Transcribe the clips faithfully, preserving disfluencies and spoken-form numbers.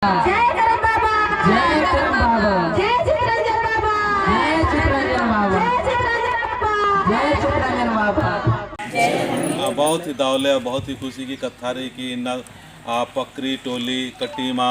जय करम बाबा। जय करम बाबा। जय चितरंजन बाबा। जय चितरंजन बाबा। जय चितरंजन बाबा। जय चितरंजन बाबा। आ, बहुत ही दव ले, बहुत ही खुशी की कत्था रई कि इन्ना, आ, पकरी टोली, कटीमा,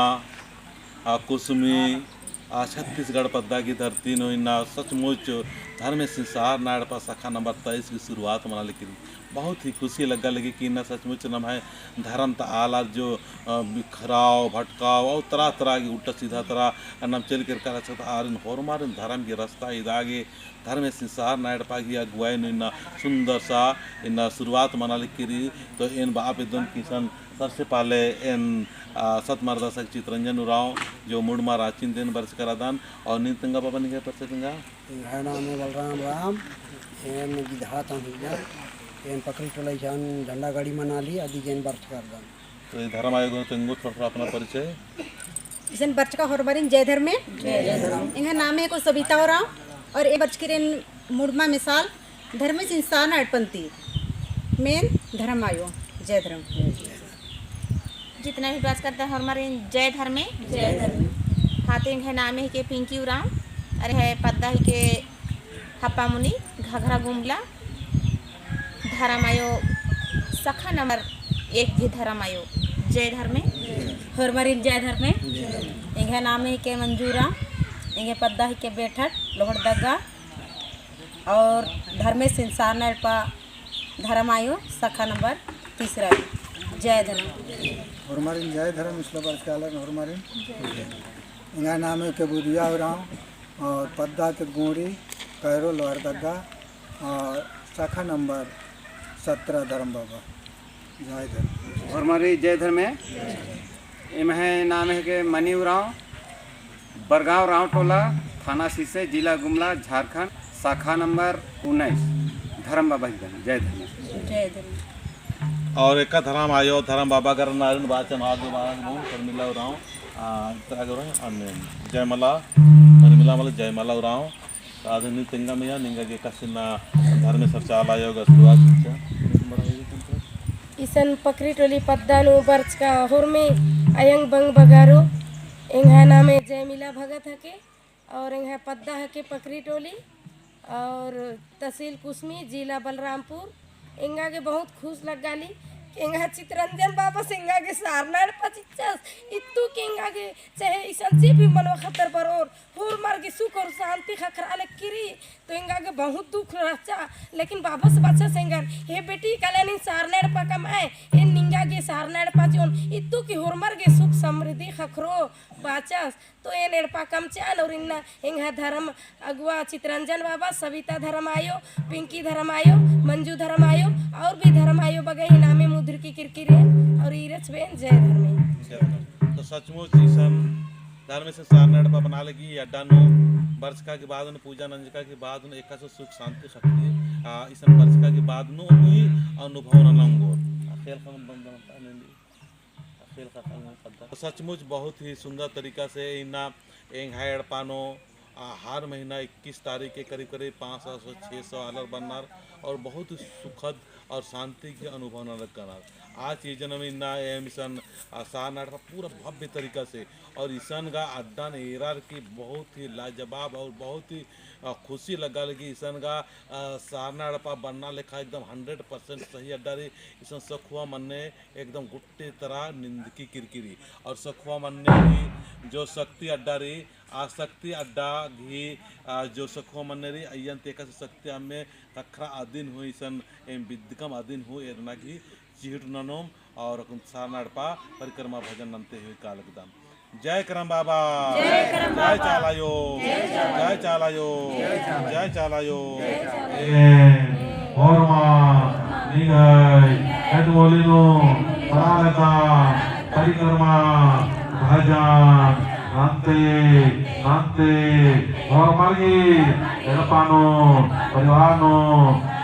आ, कुसमी, आ, छत्तीसगढ़ पद्दा की धरती नू इन्ना सचमुच धर्मेसिन सारना एड़पा शाखा नंबर तेईस की शुरुआत मना लगी। बहुत ही खुशी लग्गा लगी कि इन्ना सचमुच नम्है धर्म ता आलर जो, अ, बिखराव, भटकाव और तरह तरह की उल्टा सीधा तरह नम चल कर कर अच्छा आरिन होरमारिन धर्म की रस्ता इदा गे धर्मेसिन सारना एड़पा की अगुवाई नू इन्ना सुंदर सा इन्ना शुरुआत मना लगी रई। तो एन बआ बेद्दन कि इसन सबसे पहले एन, आ, सत मरदासा चितरंजन उराँव जो मुड़मा राँची नू एन बरचका रअदन और नीन तेंगा बाबा निंग्है परिचय तेंगा। एंग्है नामे बलराम उराँव, एन गिदहा ता हूँ हिकदन, एन पकरी टोला इसन झंडा गाड़ी मनाली अदी गे एन बरचका रअदन। तो ई धर्म आयो गे तेंगो थोड़ा थोड़ा अपना परिचय। इसन बरचका होरमारिन जय धर्मे। जय धर्मे। एंग्है नामे को सबिता उराँव और एन बरचकी रअदन मुड़मा मेसाल धर्मेसिन सारना एड़पन्ती मेन धर्म आयो। जय धर्म। जितना भी बरचका रअदन होरमारिन जय धर्मे। जय धर्मे। हाँ, तो एंग्है नामे हिके पिंकी उराँव, अरे है पद्दा हिके हप्पा मुनी घाघरा गुमला। धर्म आयो शाखा नंबर एक भी धर्म आयो जय धर्मे। होरमारिन जय धर्मे। एंग्है नामे हिके मंजू उराँव, एंग्है पद्दा हिके बेठट लोहरदगा। और धर्मेसिन सारना एड़पा धर्म आयो शाखा नंबर तीसरा। जय धर्म। होरमारिन जय धर्म, इसला बरचका आलर होरमारिन। एंग्है नामे हिके बुधिया उराँव और पद्दा हिके गोंड़ी, कैरो लोहरदगा और शाखा नंबर सत्रह धर्म बाबा। जय धर्म। होरमारिन जय धर्मे। एम्है नामे हिके मनी उराँव, बरगाँव राँव टोला, थाना सिसई, जिला गुमला, झारखंड, शाखा नंबर उन्नीस, धर्म बाबा हिकदन। जय धर्म। जय धर्म। और एका धर्म आयो, धर्म बाबा गर नारिन बाचन आगे बारन बोन, परमिला उराँव, आ, तरा गर, आमीन। जयमाला, परमिला मला जयमाला उराँव। आदमी तेंगा मइया निंगा गे एकासे इन्ना धर्मेस चाला आयो गा शुरुआत चिच्चा। इसन पकरी टोली पद्दा नू बरचका होरमी अयंग बंग बगारो। एंग्है नामे जयमिला भगत हिके और एंग्है पद्दा हिके पकरी टोली और तहसील कुसमी, जिला बलरामपुर। एंगा गे बहुत खुश लग्गाली कि एंग्है चितरंजन बाबस एंगा गे सारना एड़पा चिच्चस। इत्तु कि एंगा गे चाहे इसन जे भी मनवा खतर बरोर होरमर गे सुख और शांति ख़क्खरआ लगी रई, तो एंगा गे बहुत दुख रहचा। लेकिन बाबस बाचस एंगन, हे बेटी, काला नीन सारना एड़पा कमआ, एन निंगा गे सारना एड़पा चिओन, इत्तु कि होरमर गे सुख समृद्धि ख़क्खरो बाचस। तो एन एड़पा कमचन और इन्ना एंग्है धर्म अगुवा चितरंजन बाबा, सविता धर्म आयो, पिंकी धर्म आयो, मंजू धर्म आयो और भी धर्म आयो बग्गे ही नामे मुद्रिकी किरकिरेन और ईरच बेन जय धर्मे। तो सचमुच इसन धर्मेसिन सारना एड़पा बना लगी अड्डा नू बरचका के बाद नू, पूजा नंजका के बाद नू एकासे सुख शांति ख़क्खरी, आ, इसन बरचका के बाद नू भी अनुभव नना ओंगोर। आ, खेल खत्म बंद बनता है, नहीं, नहीं। आ, खेल खत्म हो पद्दा। तो सचमुच बहुत ही सुंदर तरीका से इन्ना एंग्है एड़पा नू, आ, हर महीना इक्कीस तारीख के करीब करीब पाँच सौ से छह सौ आलर बरनर और बहुत ही सुखद और शांति की अनुभव नना लगनर। आज ई जनम इन्ना एम इसन, आ, सारना एड़पा पूरा भव्य तरीका से और इसन गा अड्डन एरर की बहुत ही लाजवाब और बहुत ही, आ, खुशी लग्गा लगी। इसन गा, आ, सारना एड़पा बन्ना लेखा एकदम hundred percent सही अड्डा रई। इसन सखुआ मन्ने एकदम गुट्टे तरह निंदकी किरकिरी और सखुआ मन्ने ही जो शक्ति अड्डा रई, आ शक्ति अड्डा गही, आ, जो सखुआ मन्ने रई, अइय्यन ती एकासे शक्ति अम्मे ख़क्खरा अदिन हूँ इसन एम बिद्दकम अदिन हूँ एरना गही चिहुट ननोम और अक्कुन सारना एड़पा परिक्रमा भजन नन्ते हूँ कालकदम। जय करम बाबा, जय करम जय बाबा। चाला आयो, जय चाला आयो। जय चाला आयो, जय चाला आयो। जय चाला आयो। जय चाला आयो। ए, होरमा, निंग्है, एतमोली नू, सारना एड़पा परिक्रमा भजन नन्ते, नन्ते, होरमर गही एड़पा नू, परिवार नू,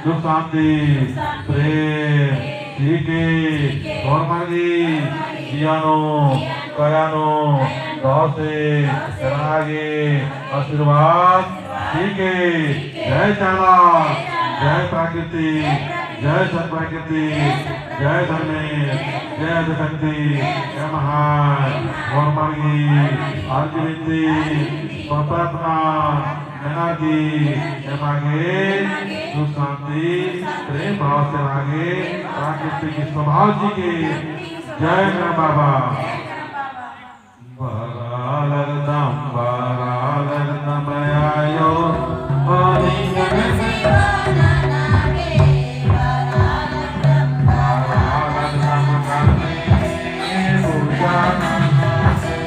सुख शांति, प्रेम, चिके, होरमर गही जिया नू, कया नू, दव से, रआ गे, आशीर्वाद, चिके, जय चाला, जय प्राकृतिक, जय सत प्राकृतिक। जय धर्मेस, जय आदिशक्ति, जय महाय, होरमर गही अर्जी बिनती, प्रार्थना मेनर की एमा गे सुख शांति प्रेम भाव से रहा गे, प्राकृतिक स्वभाव जी के जय करम बाबा। बरआ लगदम, बरआ लगदम आयो, ओ निंगन सेवा नना गे, बरआ लगदम, बरआ लगदम करने पूजा नना गे।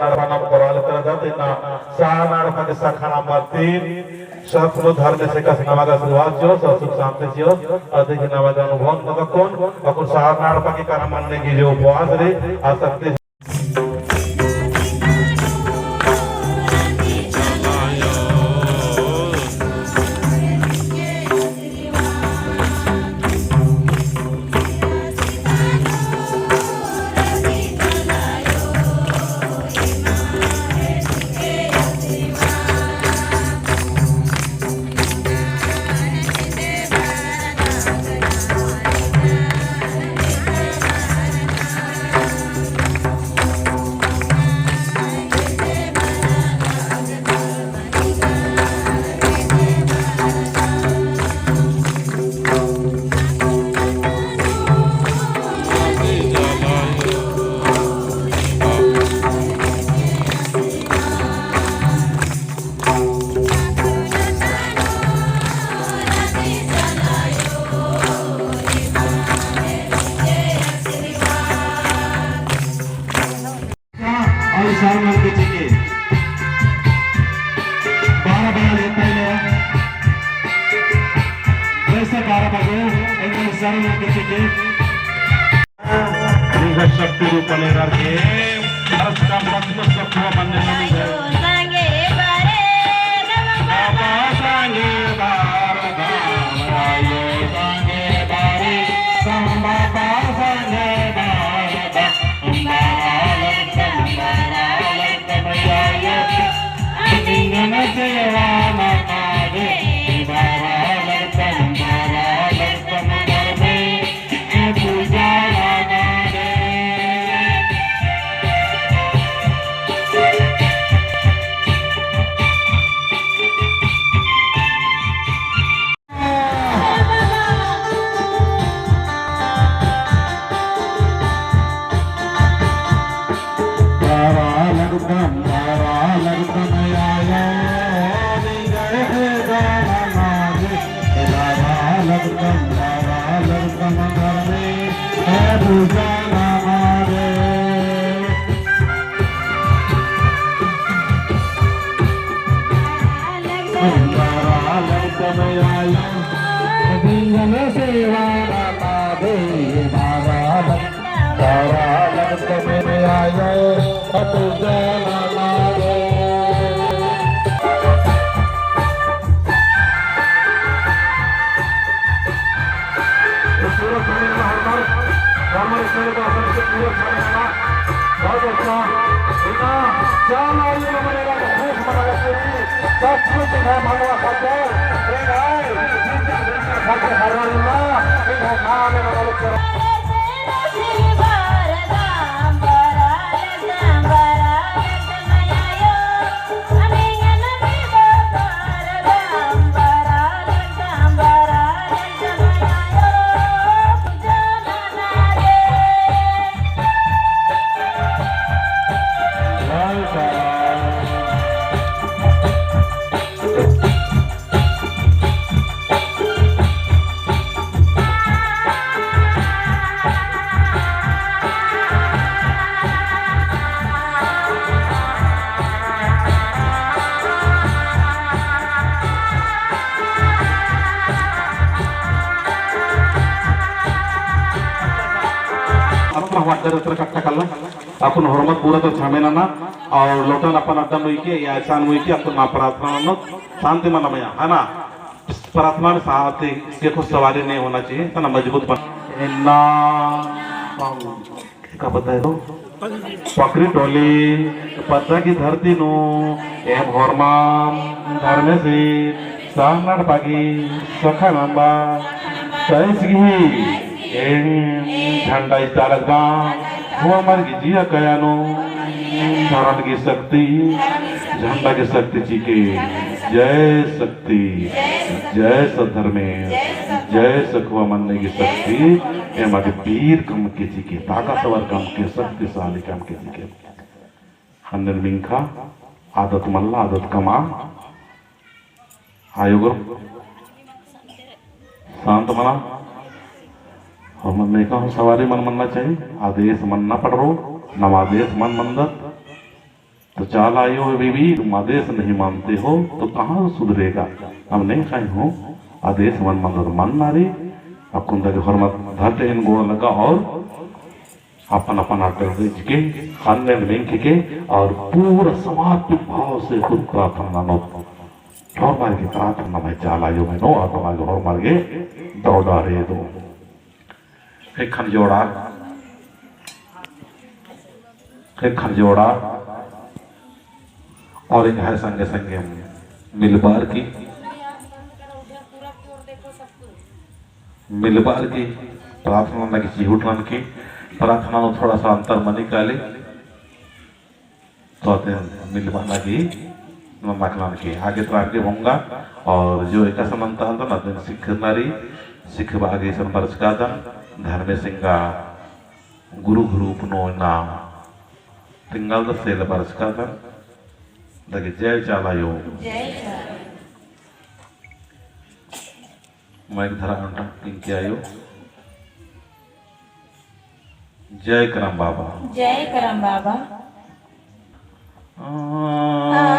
नाड़पा नाम कोराल करदत, इन्ना सार नाड़पा के सखा नंबर तीन, सतगुरु धर्मेस एकासे नमा गे आशीर्वाद चिओस, सुख शांति चिओस, अदी गही नमा गे अनुभव नू दक्कोन, अक्कुन सार नाड़पा के करम मन्ने की जो उपवास रई, आ शक्ति और सार मन के चिके। बारह बड़ा लेता है मेरा। वैसे बारह बजे, एकदम सार मन के चिके। लिंग शक्ति रूप लेकर के, अस का पद्म सत्व मंदिर में है। बाबा संगे बार, बाबा संगे बार, बाबा संगे बार। बहुत अच्छा। इतना चाला ये बनेगा तो खुश मना लगेगी। सचमुच है मनवा खतर। रे भाई, जिंदगी दुनिया खतर हर रहा है। इन है नाम है मनवा खतर। अक्कुन होरमत पूरा तो छामे नना और लोटन अपन अड्डा मुइके या एहसान मुइके अक्कुन मा प्रार्थना ननोत शांति मना मया, है ना? प्रार्थना में शांति के कुछ सवारी नहीं होना चाहिए, इतना मजबूत बन-, इन्ना, का बताए हो? पकरी टोली, पद्दा की धरती नू, एम होरमाम, धर्मेसी, सारनाड़ पागी, सखा नंबा, तैस गही, एम झंडा इजतालक बा, हूँ अमर गही जिया कया नू, धरम गही शक्ति, झंडा गही शक्ति चिके, जय शक्ति। जय सत धर्मेस, जय सखुवा मन्ने की शक्ति, एमा गे वीर कमके चिके, ताकतवर कमके, शक्तिशाली कमके चिके। अन्नेम मिंखा, आदत मल्ला, आदत कमआ, आयोगर शांत मना, और मन्ने का हूँ सवारी मन मन्ना चाहिए, आदेश मन्ना पड़रो, नम आदेश मन मन्दत, तो चाला आयो बीबी, तुम आदेश नहीं मानते हो तो कहाँ सुधरेगा? हम नहीं खाए हो, आदेश मन मंदर मन नारी, अक्कुन दगे होरमर धरते इन गोड़ लगा और अपन अपन आटे रिझके, खाने में लेंके के और पूरा समर्पित भाव से खुद प्रार्थना ननोत। होरमर गे प्रार्थना में चाला आयो में नू आत्मा गे होरमर गे दौड़ा रे दो। एक खन जोड़ा, एक खन जोड़ा, और एक है संगे संगे मिलबार की, मिलबार की प्रार्थना लगी चिहुट नन की प्रार्थना में थोड़ा सा अंतर मनी काली। तो अतन मिलबाना की नमक नन के आगे त्राण के होंगा। और जो एकासे नन्ता हन तो अतन सिख नारी सिख बागे सन बरचकादन धर्मेस एंगा गुरु गुरु पुनो ना तिंगालदस सेल बरचकादन। दगे जय चाला आयो। जय चाला। माइक धरा अंटा पिंकी आयो। जय करम बाबा। जय करम बाबा।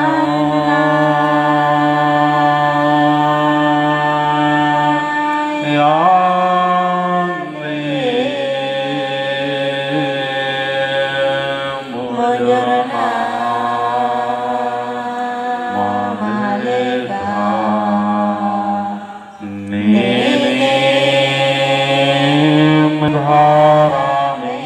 नीम धारा में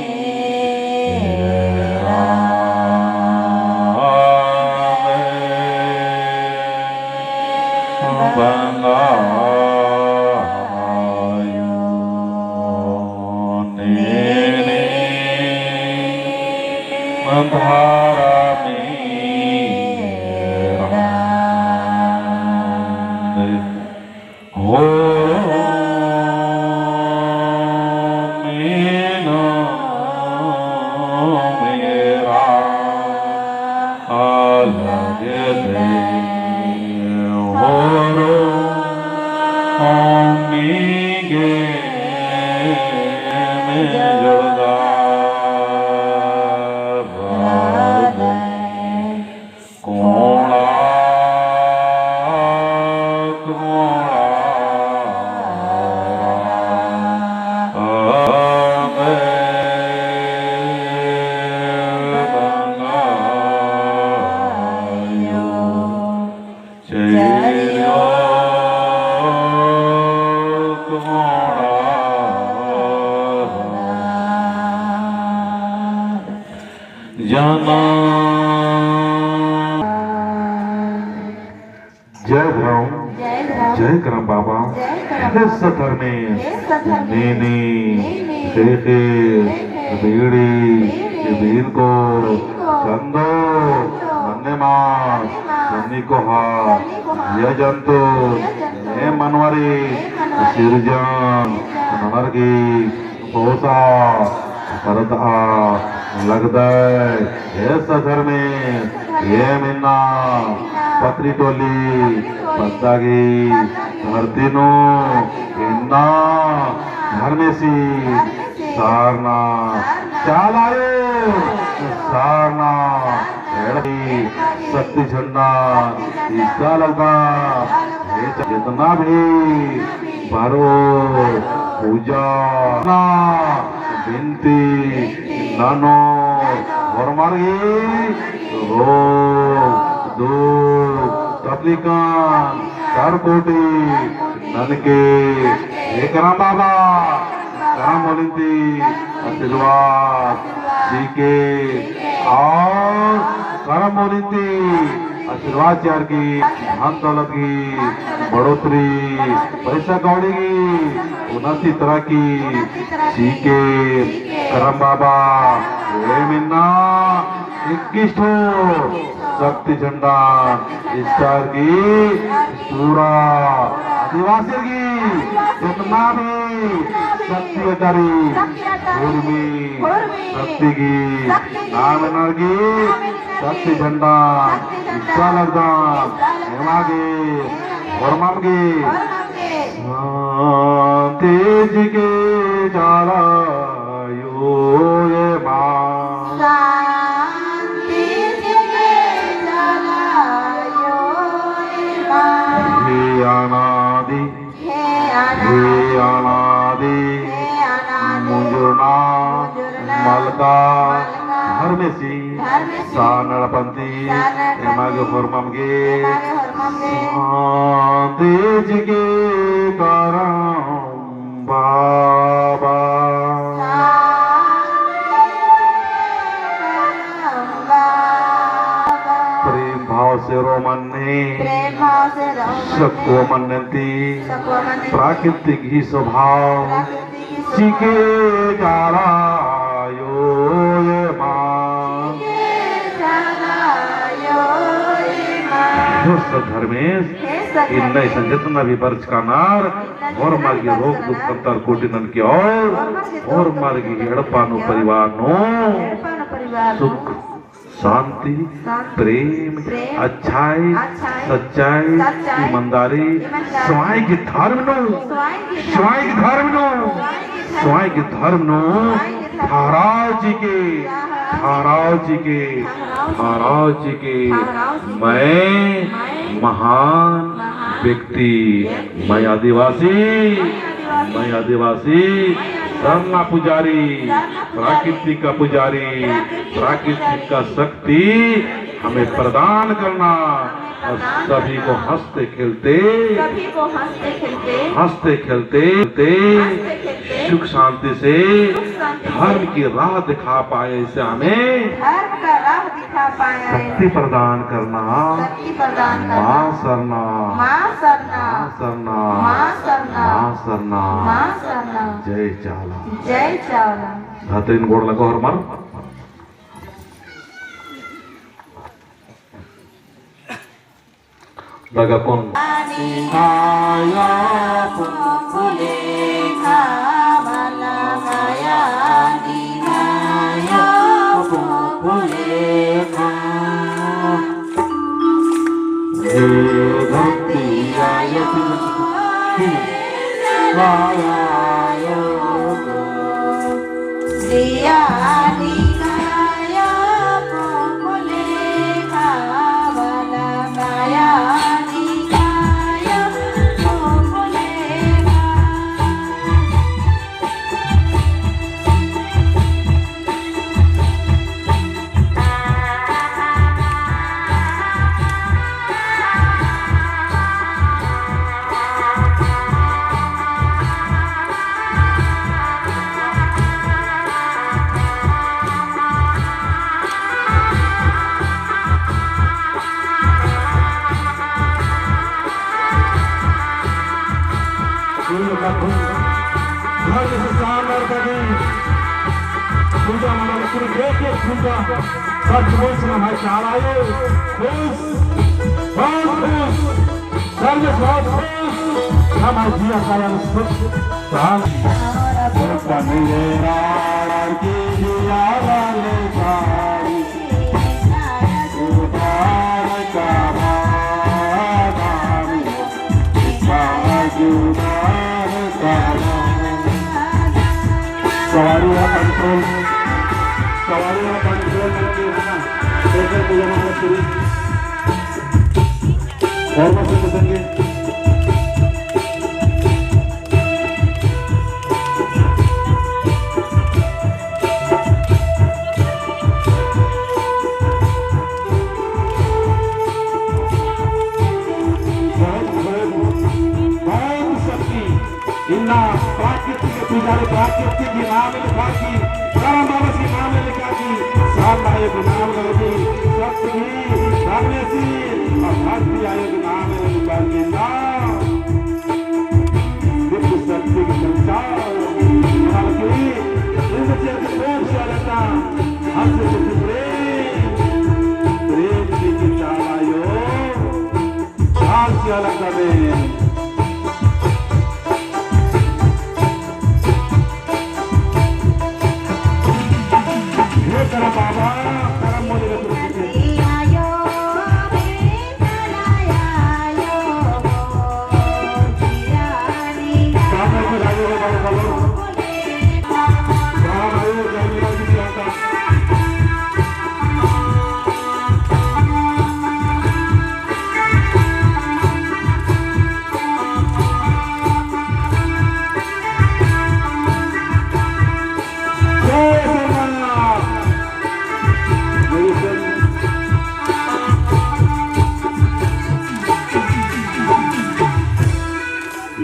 बंगायो, नीम धारा में होरो मीनो मेरा अलग दे। होरो मीगे में जोड़दार कोड़ा, कोड़ा, अबे बंगायो, चेरियो, कोड़ा। जना। जय धरम। जय धरम। जय करम बाबा। जय करम हे बाबा। सत धर्मेस। हे सत धर्मेस। नीनी। नीनी। ख़ेख़ेल। ख़ेख़ेल। बीड़ी। बीड़ी। बीनको। बीनको। चंदो। चंदो। नन्ने मास। नन्ने मास। नन्नी कोहा। नन्नी कोहा। जिया जंतु। जिया जंतु। हे मनवारी। हे मनवारी। सिरजन। सिरजन। ननर की। पोसा करदआ लगदय। हे सत धर्मेस, एम इन्ना पतरी टोली पद्दा गही धरती नू इन्ना धर्मेसी सारना चाला आयो, सारना एड़पी शक्ति झंडा इजता लगदम। जितना भी बरओ पूजा ना बिनती ननो होरमर गही रोग दुख तकलीफन सरकोटी ननके हे करम बाबा। करम मोलिन्ती आशीर्वाद चिके और करम मोलिन्ती आशीर्वाद चिअर की धन दौलत की बढ़ोतरी, पैसा कौड़ी की उन्नति तरक्की चिके करम बाबा। एम इन्ना इक्कीस ठो शक्ति झंडा इजतार की पूरा आदिवासी की जितना भी शक्ति अटारी उर्मी शक्ति की नाम एन्नर की शक्ति झंडा इजता लगदम। एमा गे होरमम गे शांति चिके चाला आयो एमा। शांति चिके का धर्मेसी, धर्मेसी, सानड़पंती, सानड़पंती, एमा गे होरमम गे, एमा गे होरमम गे, शांति चिके करम बाबा। शांति चिके करम बाबा। प्रेम भाव से रोमन ने, प्रेम भाव से रोमन ने, सकुआ मन्नती, सकुआ मन्नती, प्राकृतिक ही स्वभाव, प्राकृतिक चिके चालायो एमा। चिके चालायो एमा। हे सत धर्मेस, हे सत धर्मेस, इन्ना इसन जेतना भी बरचका रअनर, इन्ना होरमर गे रोग दुख अंतर कोटि ननके और, होरमर गे एड़पा नू परिवार नू, एड़पा नू परिवार नू सुख शांति, शांति, प्रेम, प्रेम, अच्छाई, अच्छाई, सच्चाई, सच्चाई, ईमानदारी, ईमानदारी, स्वाई गही धर्म नू, स्वाई गही धर्म, स्वाई गही धर्म नू, स्वाई गही धर्म नू, स्वाई गही धर्म नू, ठहराव चिके, ठहराव चिके, ठहराव चिके, ठहराव चिके, ठहराव चिके, मैं, मैं, महान, महान, व्यक्ति, व्यक्ति, मैं आदिवासी, मैं आदिवासी, मैं आदिवासी, मैं आदिवासी, सरना पुजारी, सरना पुजारी, प्राकृतिक का पुजारी, प्राकृतिक, प्राकृतिक का शक्ति हमें प्रदान करना और सभी को हंसते खेलते, सभी को हंसते खेलते, हंसते खेलते, हंसते खेलते, सुख शांति से, सुख शांति से, धर्म की राह दिखा पाए, ऐसे हमें धर्म का राह दिखा पाए, शक्ति प्रदान करना, शक्ति प्रदान करना, माँ सरना, माँ सरना, माँ सरना, माँ सरना, माँ सरना, माँ सरना। जय चाला। जय चाला। धातरीन गोड़ लगो होरमर। दगा कौन? फूल का फूल, घर से शाम और कभी पूजा मना पूरी एक एक फूल का सचमुच में हमारे चाला आयो, खुश, बहुत खुश, सर्व बहुत खुश, हमारे जिया साया सुख, शांति। सवारी है कंट्रोल, सवारी है कंट्रोल करके ना, लेकर के जमा मत करिए। और मत संगे। बहुत, बहुत, बहुत शक्ति। इन्ना प्राकृतिक पुजारी, प्राकृतिक नाम लिखा की, करम बाबा की नाम लिखा की, सामना एक नाम लगी, शक्ति, धर्मेसी, और भक्ति आयोग नाम लिखा की ना। विश्व शक्ति के संचार, मालकी, इंद्र के कोप से अलता, हंस से प्रेम, प्रेम के चाला आयो, चाल से अलता में। हे करम बाबा, करम मोदी के तुलसी के।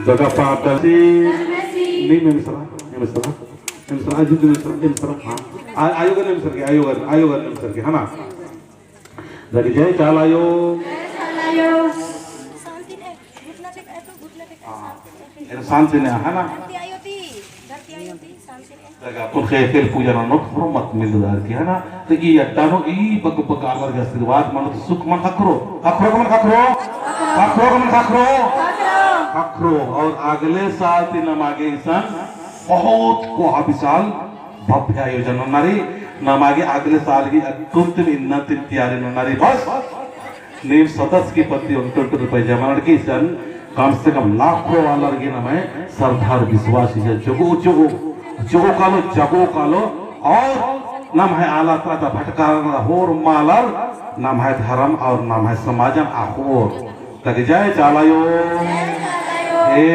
जगह पादसी। नीम एम सरा, एम सरा, एम सरा, अजु एम सरा, एम सरा, हाँ। आ-, आयो गर एम सरा के, आयो गर, आयो गर एम सरा के, है ना? जग जय चाला आयो। जय चाला आयो। हाँ, एन शांति ने, है ना? धरती आयो ती, धरती आयो ती, शांति ने। तगा कुन ख़ेख़ेल पूजा ननोत होरमत मिलदर की, है ना? तो ई अड्डा नू ई बग्गे बग्गे आलर गे आशीर्वाद मनो तो सुख मनो ख़क्खरो। ख़क्खरो का मनो ख़क्खरो? ख़क्खरो का मनो ख़क्खरो? ख़क्खरो। और अगले साल ती नमा गे इसन बहुत कोहा विशाल भव्य आयोजन नना रई। नमा गे अगले साल की अक्कुन तिम इन्ना तिम तैयारी नना रई बस। नीम सदस्य की पत्ती ओन्टे ओन्टे रुपया जमा ननर की इसन कम से कम लाखों आलर गे नम्है सरधार विश्वास इजा जोगो जोगो, जोगो कालो, जगो कालो और नम्है आला ता भटकारन होरमा आलर नम्है धर्म और नम्है समाजन अख़ोर। तगा जय चाला आयो। हे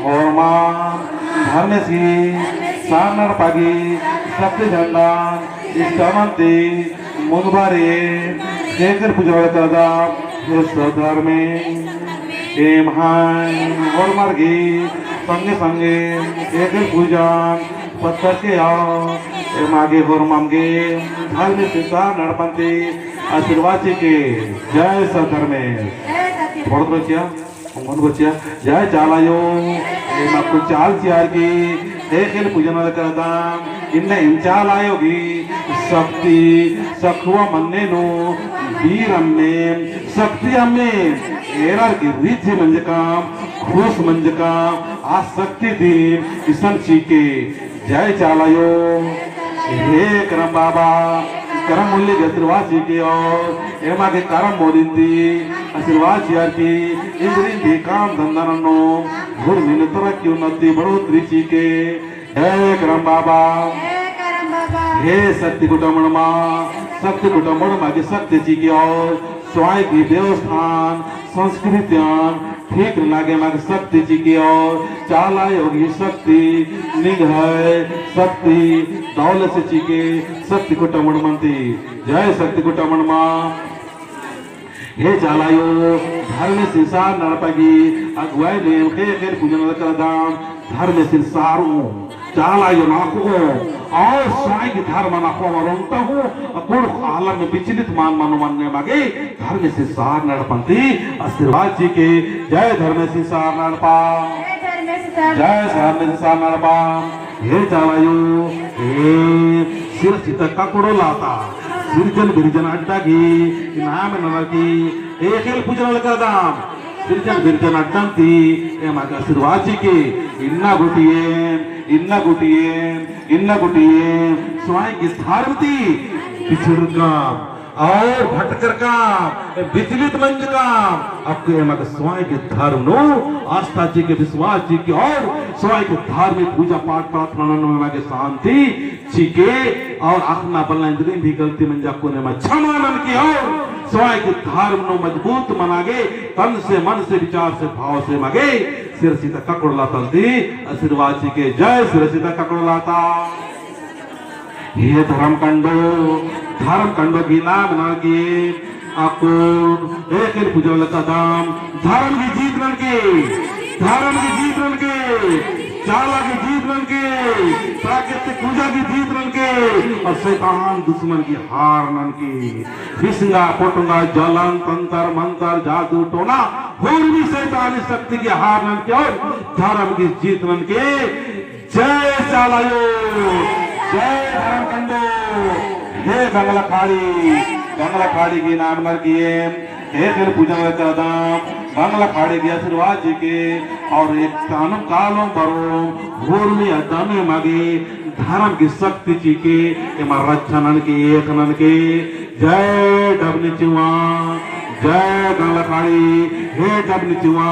होरमा धर्मेसी सारना एड़पा गी शक्ति झंडा इस्तामंती मुंगबारे ख़ेख़ेल पूजा वाला करदा। हे सधर्मे एम्है होरमर गी संगे संगे ख़ेख़ेल पूजा पत्तर के आओ। एमा गे होरमम गे धर्मेसी सारना एड़पंती आशीर्वाद चिके। जय सधर्मे। थोड़ा थोड़ा चिआ। ओंगन बचिया, जय चाला आयो। एमा कुल चाल चिअर की ख़ेख़ेल पूजा नना लगदम। इन्ना एम चाला आयो गी शक्ति सखुआ मन्ने नू बीर अम्मे, शक्ति अम्मे, एरर की रिझ मंजकम, खुश मंजकम, आ शक्ति दिम इसन चिके। जय चाला आयो। हे करम बाबा, करम मुल्ली गे आशीर्वाद चिके और एमा गे करम मोरिन ती आशीर्वाद चिअर की इन्द्रिन ती काम धंधा नन्नो, घुर मिन तरक्की उन्नति बढ़ोतरी चिके। हे करम बाबा, हे करम बाबा। हे शक्ति कुटमड़मा, शक्ति कुटमड़मा गे शक्ति चिके और स्वाई की देवस्थान, संस्कृतियान ठीक नना गे एमा गे शक्ति चिके और चाला आयो गी शक्ति, निंग्है शक्ति, दौलत से चिके शक्ति कुटमड़मन ती। जय शक्ति कुटमड़मा। हे चाला आयो, धर्मेसी सारना एड़पा गी अगुवाई नू एम ख़ेख़ेल पूजा नना लगदम। धर्मेसी सारओ चाला आयो नखओ और स्वाई की धर्म नखओ मरोन तहु अकुड़ आलम विचलित मान मनो मन्ने एमा गे धर्मेसी सारना एड़पंती आशीर्वाद चिके। जय धर्मेसी सारना एड़पा। जय धर्मेसी सार। जय धर्मेसी सारना एड़पा। हे चाला आयो, हे सिरसिता ककड़ो लाता सिरजन बिरजन अड्डा गी नाम ननर की ख़ेख़ेल पूजा नना लगदम। सिरजन बिरजन अड्डन ती एमा गे आशीर्वाद चिके। इन्ना गूटी एम, इन्ना गूटी एम, इन्ना गूटी एम स्वाई की धर्म ती पिछड़कम और भटकरकम, विचलित मंजकम, अक्कु एमा गे स्वाई की धर्म नू आस्था चिके, विश्वास चिके और स्वाई की धार्मिक पूजा पाठ प्रार्थना नू एमा गे शांति चिके और अख़ना बलना इन्द्रिन भी गलती मंजा अक्कुन एमा क्षमा ननके और स्वाई की धर्म नू मजबूत मना गे तन से, मन से, विचार से, भाव से एमा गे सिरसिता ककड़ो लातन ती आशीर्वाद चिके। जय सिरसिता ककड़ो लाता। हे धर्म कंडो, धर्म कंडो गी नाम ननर की अक्कु ख़ेख़ेल पूजा नना लगदम। धर्म गी जीत ननके, धर्म गी जीत ननके, चाला गी जीत ननके, प्राकृतिक पूजा गी जीत ननके, और शैतान दुश्मन गी हार ननके। बिसंगा, पोटंगा, जलन, तंतर, मंतर, जादू, टोना, होरमी शैतानी शक्ति गी हार ननके, और धर्म गी जीत ननके। जय चाला आयो, जय धर्म कंडो। हे बंगला खाड़ी, बंगला खाड़ी गी नाम ननर की एम ख़ेख़ेल पूजा नना लगदम। बंगला खाड़ी गी आशीर्वाद चिके और एकतानु कालोम बरोम होरमी अड्डा नू एमा गे धर्म गी शक्ति चिके, एमा रक्षा ननके, एक ननके। जय डबनी चिवा, जय बंगला खाड़ी। हे डबनी चिवा,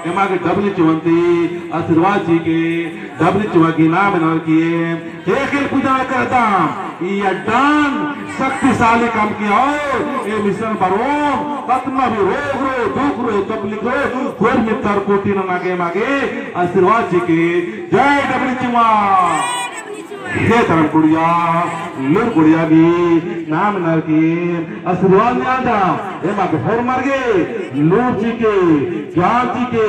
एमा गे डबनी चिवंती आशीर्वाद चिके। डबनी चिवा गी नाम ननर की एम ख़ेख़ेल पूजा नना लगदम। ई अड्डन शक्तिशाली कमके और एम इसन बरोम कतना भी रोग रओ, दुख रओ, तकलीफ रओ, होरमी तरकोटी नना गे एमा गे आशीर्वाद चिके। जय डबनी चिवा। हे धर्म कुड़िया, लूर कुड़िया गी नाम ननर की आशीर्वाद नेआलदम। एमा गे होरमर गे लूर चिके, ज्ञान चिके,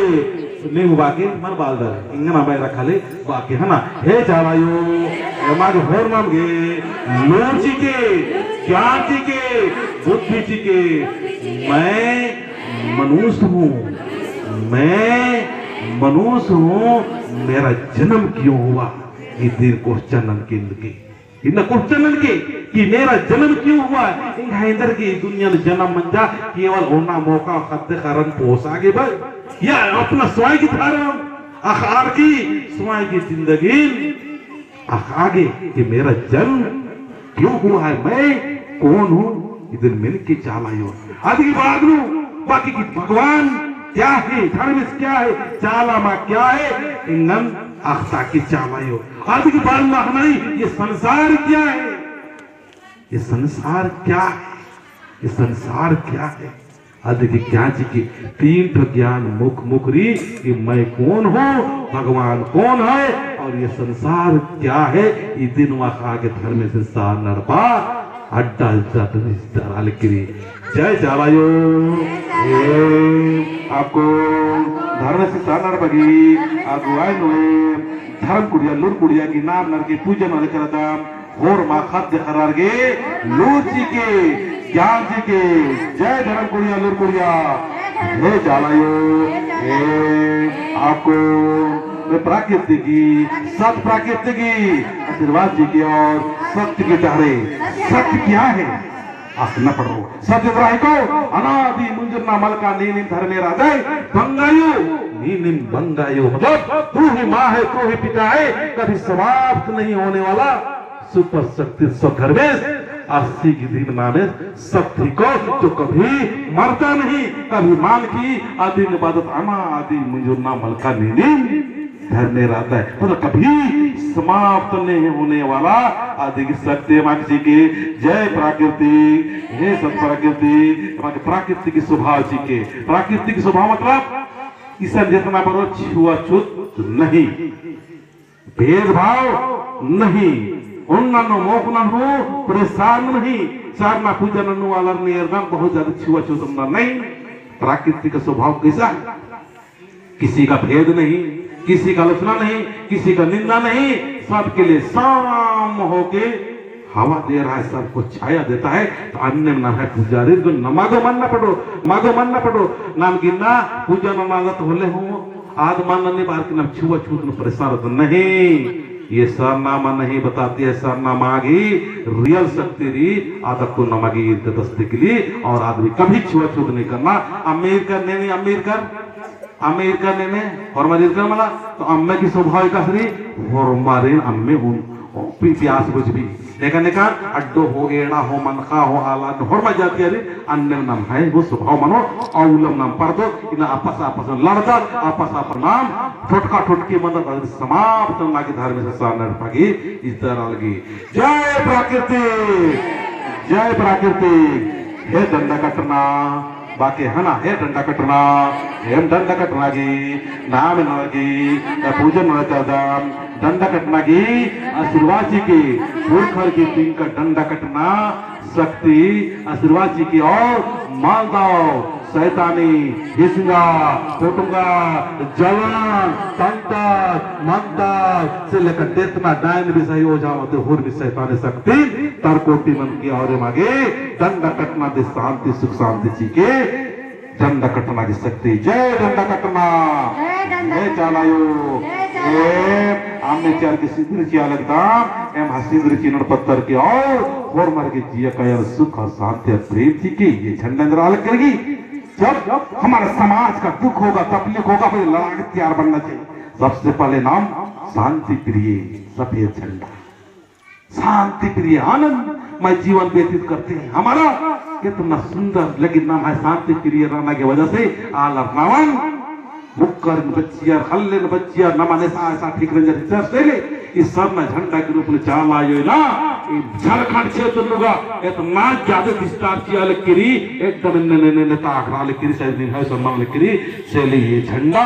नीम बाके मल बालदर, इंगन अबे रखले बाके हना। हे चाला आयो, एमा गे होरमम गे, लूर चिके, ज्ञान चिके, बुद्धि चिके, मैं मनुष्य हूँ, मैं मनुष्य हूँ, मेरा जन्म क्यों हुआ? इदिन question ननके इनके। इन्ना question ननके कि मेरा जन्म क्यों हुआ? एंग्है एन्देरगे ई दुनिया नू जन्म मंजा, केवल ओना मोख़ा ख़द्द ख़र्रन पोसा गे बस? या अपना स्वयं की धर्म अख़ार की स्वयं की जिंदगी अख़ा गे कि मेरा जन्म क्यों हुआ है, मैं कौन हूँ? इदिन मेनके चाला आयो। अदि की बाद नू बाकी की भगवान क्या है, धर्मेस क्या है, चाला मा क्या है, एंगन अख़ता की चाला आयो। अदि की बाद नू अख़ना रई, ये संसार क्या है? ये संसार क्या है? ये संसार क्या है? अदि की क्या चिके तीन ठो ज्ञान मुख मुख रई कि मैं कौन हूँ, भगवान कौन है और ये संसार क्या है? इदिन अख़ा गे धर्मेस सरना एड़पा अड्डा इज्जत रिश्ता अलकरी। जय चाला आयो। ए, आपको धर्मेस सरना एड़पा गी अगुवाई नू धर्म कुड़िया, लूर कुड़िया गी नाम ननके पूजन वाले करदम, होरमा ख़द्द ख़र्रर गे लूर चिके, ज्ञान चिके। जय धर्म कुड़िया, लूर कुड़िया। हे चाला आयो, हे आपको, हे प्रकृति गी, सत प्रकृति गी आशीर्वाद चिके और सत्य की डहरे। सत्य क्या है? अख़ना पड़ो। सत्य तो रहे को अनादि मुंजुरना मलका नीनिम धर्मे रअदय बंगायो, नीनिम बंगायो। मतलब तू ही माँ है, तू ही पिता है, कभी समाप्त नहीं होने वाला super शक्ति सत धर्मेस, अस्सी की दिन माने शक्ति को जो कभी मरता नहीं, कभी मान की अदिन बअदत अनादि मुंजुरना मलका नीनिम धर्मे रअदय, मतलब कभी समाप्त नहीं होने वाला अदिगी शक्ति माग चिके। जय प्राकृतिक, हे सत प्राकृतिक, माग प्राकृतिक स्वभाव चिके। प्राकृतिक स्वभाव मतलब इसन जेतना बरो छुआछूत नहीं, भेदभाव नहीं, ओन्ना नू मोख़ना नू परेशान नहीं, सरना पूजा ननू वाला ने एकदम बहुत ज्यादा छुआछूत ओन्ना नहीं। प्राकृतिक स्वभाव कैसा? किसी का भेद नहीं, किसी का आलोचना नहीं, किसी का निंदा नहीं, सबके लिए सम होके हवा दे रहा है, सबको छाया देता है। तो अन्नेम नम्है पुजारी को नमा गो मन्ना पड़ो, नमा गो मन्ना पड़ो। नाम गिन्ना पूजा नना आदत होले हूँ, आद मन्ना नहीं, बार की नाम छुआछूत नू परेशान तो नहीं। ये सरना मा नहीं बताती है, सरना मा गी real शक्ति रई, आदत को नमा गी ईरकदस तिकली, और आदमी कभी छुआछूत नहीं करना। अम्म ईरकर नहीं, नहीं, अम्म ईरकर अम्म ईरकर नेने, होरमारिन ईरकर मला, तो अम्म की स्वभाव एकासे रई, होरमारिन अम्म उन, पि-, प्यास बुझबी। नेका नेका अड्डो हो, एड़ा हो, मनखा हो, आला हो, होरमा जातिया रई, अन्नेम नम्है हूँ स्वभाव मनो, अउलम नाम परदो, इन्ना आपस आपस में लड़दत, आपस आपस नाम ठोटका ठोटकी मंदत, अदिन समाप्त नना गे धर्मेस सरना एड़पा गी इजदर अलगी। जय प्राकृतिक, जय प्राकृतिक। हे डंडा कट्टना, बाके हना हे डंडा कट्टना, एम डंडा कट्टना गी नाम नना गी, पूजन नना चाहदम, डंडा कट्टना गी आशीर्वाद चिके, पुरखर गी तिंका डंडा कट्टना शक्ति आशीर्वाद चिके और मलदव शैतानी, हिसंगा, पोटुंगा, जलन, तंतक, मंतक, से लेकर डेतना डायन बिसाही ओझा मते होर भी शैतानी शक्ति तरकोटी मन की और मागे डंडा कट्टना दी शांति सुख शांति चिके डंडा कट्टना दी शक्ति। जय डंडा कट्टना। जय डंडा जय कट्टना। चाला आयो। जय चाला। ए, आमने चार के सिंदरी चिआ लगदम, एम हा सिंदरी चिअनर पत्तर के और होरमर के जिया काया सुख और शांति और प्रेम चिके ये झंडा एन्देर अलग करगी। जब हमारे समाज का दुख होगा, तकलीफ होगा, फिर लड़ा के तैयार बनना चाहिए। सबसे पहले नाम शांति प्रिय सफेद झंडा। शांति प्रिय आनंदमय जीवन व्यतीत करते हैं। हमारा कितना सुंदर, लेकिन नाम है शांति प्रिय रहना की वजह से आलर नावन मुक्कर बच्चियर, हल्ले बच्चियर, नमन ऐसा, ऐसा ठीक रंजर हिचर से ले, इस सरना झंडा के रूप में चाला आयो ना, इ झारखंड क्षेत्र नू गा इतना ज्यादा विस्तार चिआ लगकरी, एकदम ने, ने, ने, ने ताकरा लगकरी, शायद नहीं है सम्मान लगकरी, से ले ये झंडा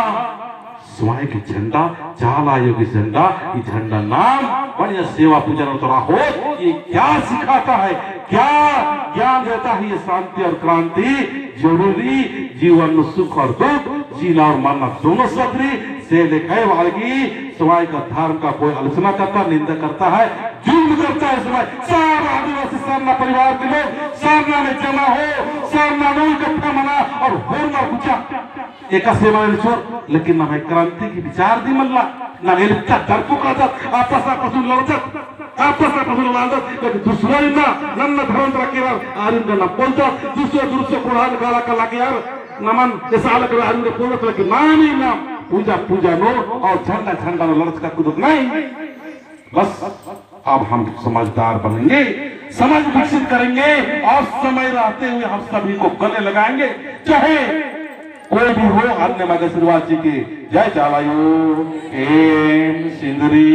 स्वयं की झंडा, चाला आयो की झंडा, ये झंडा नाम बढ़िया सेवा पूजा नू तोरा हो, ये क्या सिखाता है, क्या ज्ञान देता है ये शांति और क्रांति? जरूरी जीवन में सुख और दुख, जीना और मरना दोनों साथ रई, से लेखा है वालगी, स्वयं का धर्म का कोई आलोचना करता, निंदा करता है, जुल्म करता है, स्वयं सब आदिवासी सरना परिवार के लोग सरना में जमा हो, सरना में इकट्ठा मना और होरमर गुचा। एकासे मना निचोर, लेकिन नम्है क्रांति की विचार दी मल्ला, नम एलका डरपोक रअदत, आपस आपस नू लड़दत, आपस आपस नू लड़दत, लेकिन दूसरा इन्ना, नन्ना धर्म तरा केरर, आरिन का नम पोल्लदत, दूसरा दूसरा कोड़हान काला काला केरर, नमन एसा लग रहा आरिन का पोल्लदत, लेकिन नाम ही नाम, पूजा पूजा नू, और झंडा झंडा नू लड़त का कुदत नहीं। बस, अब हम समझदार बनेंगे, समाज विकसित करेंगे और समय रहते हुए हम सभी को गले लगाएंगे। चाहे कोई भी हो, अन्य मग आशीर्वाद चिके। जय चाला आयो। एम सिंदरी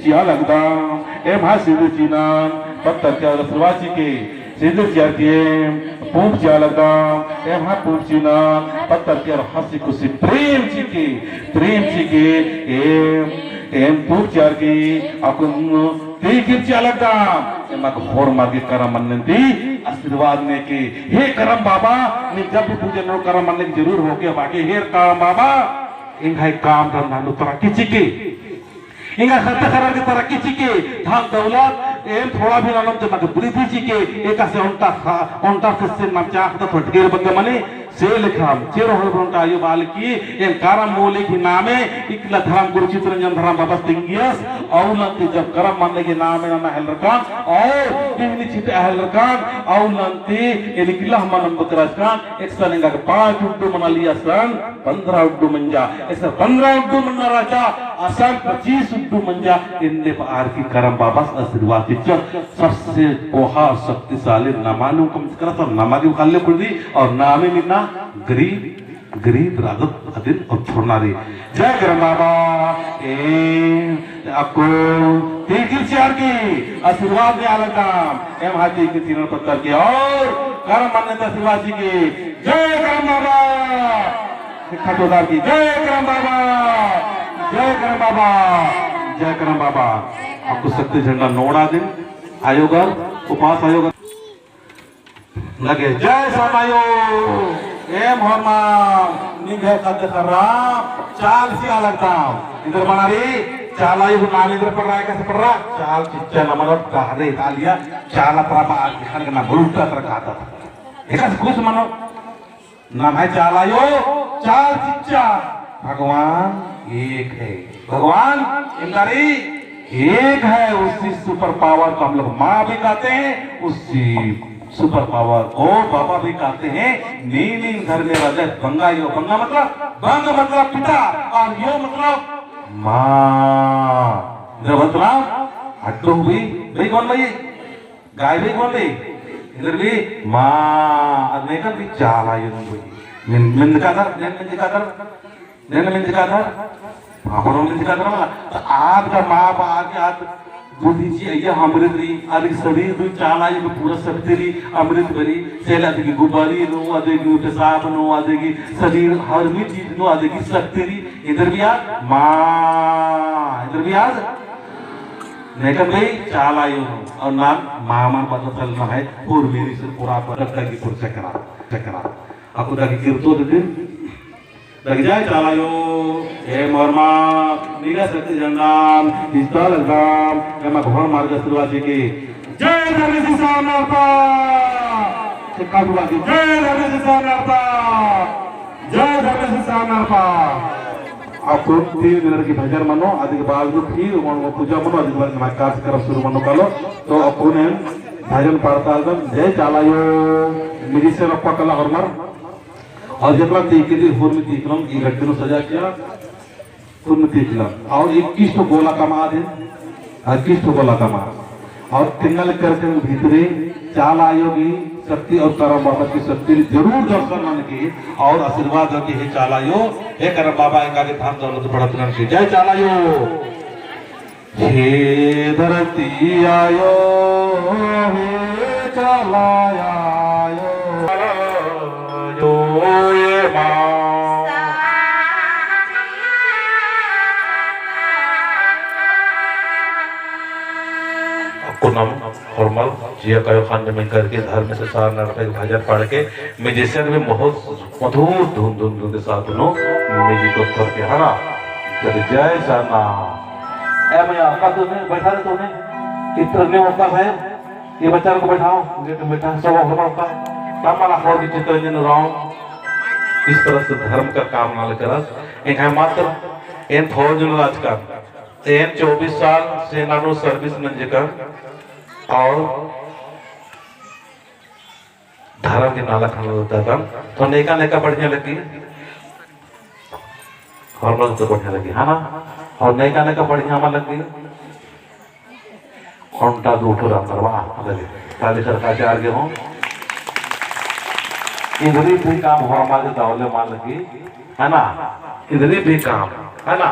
चिआ लगदम, एम्है सिंदरी चिअनन पत्तर चिआ आशीर्वाद चिके। सिंदरी चिअर की एम पूंप चिआ लगदम, एम्है पूंप चिअनन पत्तर चिअर हंसी खुशी प्रेम चिके, प्रेम चिके। एम, एम पूंप चिअर की अक्कुन तीखिर चिआ लगदम, एमा होरमर गे करम मन्नन ती आशीर्वाद नेके। हे करम बाबा, नीन जब भी पूजा नू करम मन्ने की जरूर होके बाकी, हे करम बाबा, एंग्है काम धंधा नू तरक्की चिके। एंग्है ख़द्द ख़र्रर गे तरक्की चिके, धन दौलत, एम थोड़ा भी ननोम ते मग वृद्धि चिके, एकासे ओन्टा खा-, ओन्टा से से नम चाख़दत तो ढेर बग्गे मनी, से लेखा चेरो हर ओन्टा आयो बालकी, एम करम मूली की नामे, इकला धर्म गुरु चितरंजन धर्म बाबस तिंगियस, अउलन ती जब करम मन्ने की नामे नना हेलरकन, और बिहनी छिटे हेलरकन, अउलन ती एन इकला मनम बकरचकन, एकसन एंगा गे पाँच उड्डू मनालिया सन, पन्द्रह उड्डू मंजा, एकसन पन्द्रह उड्डू मन्ना रहचा, असन पच्चीस उड्डू मंजा, एन्ने बअर की करम बाबस आशीर्वाद चिच्चस, सबसे कोहा शक्तिशाली नमा नू कम करस, नमा गे काले खुदी, और नामे मिन्ना गरीब, गरीब रअदत अदिन और छोड़ना रई। जय करम बाबा, ए अक्कु तीखिर चिअर की आशीर्वाद नेआ लगदम, एम्है तीखिर चिअनर पत्तर की और करम मन्ने ता आशीर्वाद चिके। जय करम बाबा, सिक्खा चौधार की जय करम बाबा, जय करम बाबा, जय करम बाबा। अक्कु शक्ति झंडा नोड़ा दिन आयोगर, उपास आयोगर। लगे, जय सरना आयो, एम होरमा, निंग्है ख़द्द ख़र्रा, चाल चिआ लगदम। इधर बना रई, चाला आयो नाम इधर पढ़ रहा है, कैसे पढ़ रहा? चाल चिच्चा नमन और डहरे तालिया, चाला तरा बा आज दिखाने का ना बोलता तरा कहता था। एकासे खुश मनो, नम्है चाला आयो, चाल चिच्चा, भगवान एक है। भगवान एन्देर एक है, उसी super power को हम लोग माँ भी कहते हैं, उसी super power को बाबा भी कहते हैं। नीन नीन घर में रअदय बंगा आयो, बंगा मतलब, बंग मतलब पिता, और आयो मतलब माँ। जब मतलब हट्टो भी, भाई कौन भाई? गाय भी कौन भाई? इधर भी माँ, अद नेकन भी चाला आयो भाई। मिन-, मिंजकादर, नेन मिंजकादर, नेन मिंजकादर, हाँ, होरमर मिंजकादर मला। तो आद का माँ बा आद, आद बुद्धि ची अइय्या अमृत रई, आद की शरीर रई चाला आयो का पूरा शक्ति रई, अमृत बरी, से ले आद की गुबारी नू, आद की पेशाब नू, आद की शरीर हर भी चीज नू आद की शक्ति रई। इधर भी आद, माँ, इधर भी आद, नेकन भाई चाला आयो नू, और नाम मामा पता चलना है, और मेरी से पूरा पर दगी पुर चकरा, चकरा। अक्कु दगी किरतो दे दिन, दगी जय चाला आयो, एम होरमा, निंग्है शक्ति झंडान, इजता लगदम, एमा होरमर गे आशीर्वाद चिके। जय धर्मेस सरना एड़पा। सिक्खा चौधार की, जय धर्मेस सरना एड़पा। जय धर्मेस सरना एड़पा। अक्कु तीन मिनट की भजन मनो, अदी के बाद फिर ओन पूजा मनो, अदी के बाद नम्है कार्यक्रम शुरू मनो कालो। तो अक्कुन एन भजन पाड़ता एकदम, जय चाला आयो, musician एड़पा कला होरमर। और जेतना तीखिर, होरमी तीखिरन, ई गड्डी नू सजा किया, होरमी तीखिरन। और इक्कीस ठो गोला कमआ दिन, इक्कीस ठो गोला कमआ। और तिंगल करके भीतरे चाला आयो की शक्ति और करम बाबा की शक्ति जरूर दर्शन ननके और आशीर्वाद ननके, हे चाला आयो, हे करम बाबा, एंगा गे धन दौलत बढ़त ननके। जय चाला आयो। हे धरती आयो, हे चाला आयो, जो ये माँ। पूनम होरमर जिया कयो खान में करके धर्म से सारना एड़पा के भजन पाड़ के musician भी बहुत मधुर धुन धुन धुन के साथ नू music को थर के है ना। जय जय सरना। ए भैया, का तूने बैठा रे तूने? इतना नहीं होता है। ये बच्चा को बैठाओ, ये तो बैठा, सब होरमर का। तब मला होर की चित्तरंजन उराँव इस तरह से धर्म का काम नाले करस। एंग्है मात्र एन फौज नू रहचकन। एन चौबीस साल सेना नू service नंजकन और धर्म के नाला खाना दतन। तो नेका नेका बढ़िया लग्गी, होरमर तो बढ़िया लग्गी, है ना? और नेका नेका बढ़िया मल लग्गी। ओन्टा दू ठो रअनर बा, लगे। ताली सरका चार गे हों। इन्द्रिप ही काम होरमर गे दव ले मल लग्गी, है ना? इन्द्रिप ही काम, है ना?